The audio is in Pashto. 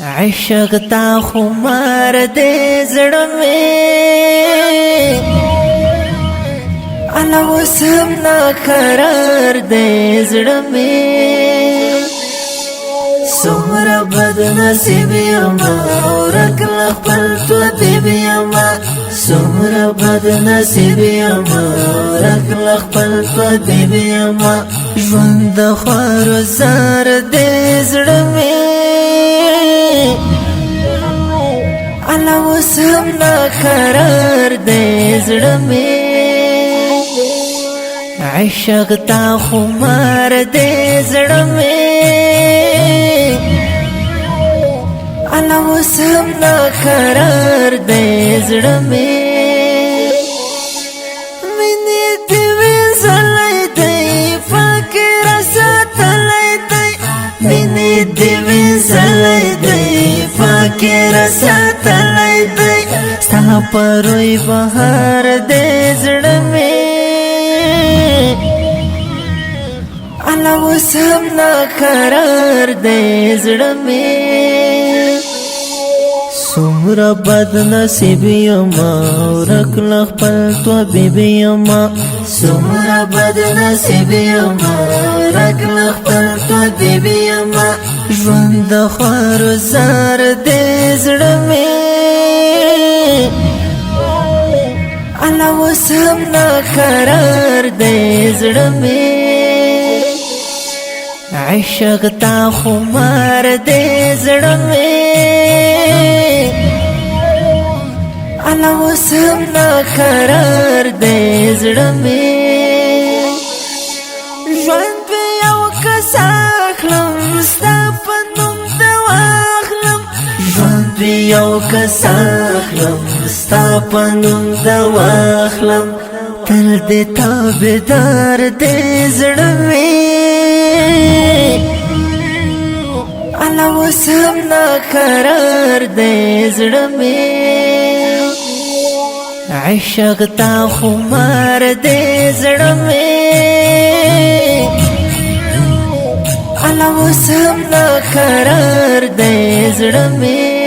عشق تا خمار دې زړه مې، الا وسم نا قرار دې زړه مې. څومره بد نصیب یم، ورک خپل طبیب یم. څومره بد نصیب یم، ورک خپل طبیب یم. ژوند خوار زار دې زړه مې، الا وسم نا قرار دې زړه مې. عشق تا خمار دې زړه مې، الا وسم نا قرار دې زړه مې. مینې دې وزلې دې فکر ساتلې دې، مینې دې وزلې دې فکر ساتلې دې. ستا پروي بهار دې زړه مې، الا وسم نا قرار دې زړه مې. څومره بد نصیب یم، ورک خپل طبیب یم. څومره بد نصیب یم، ورک خپل طبیب یم. ژوند خوار زار دې زړه مې، الا وسم نا قرار دې زړه مې. عشق تا خمار دې زړه مې، الا وسم نا قرار دې زړه مې. ژوند په یو کس اخلم، ستا په نوم د واخلم. ژوند په یو کس اخلم، ستا په نوم د واخلم. تل دې تابعدار دې زړه مې، الا وسم نا قرار دې زړه مې. عشق تا خمار دې زړه مې، الا وسم نا قرار دې زړه مې.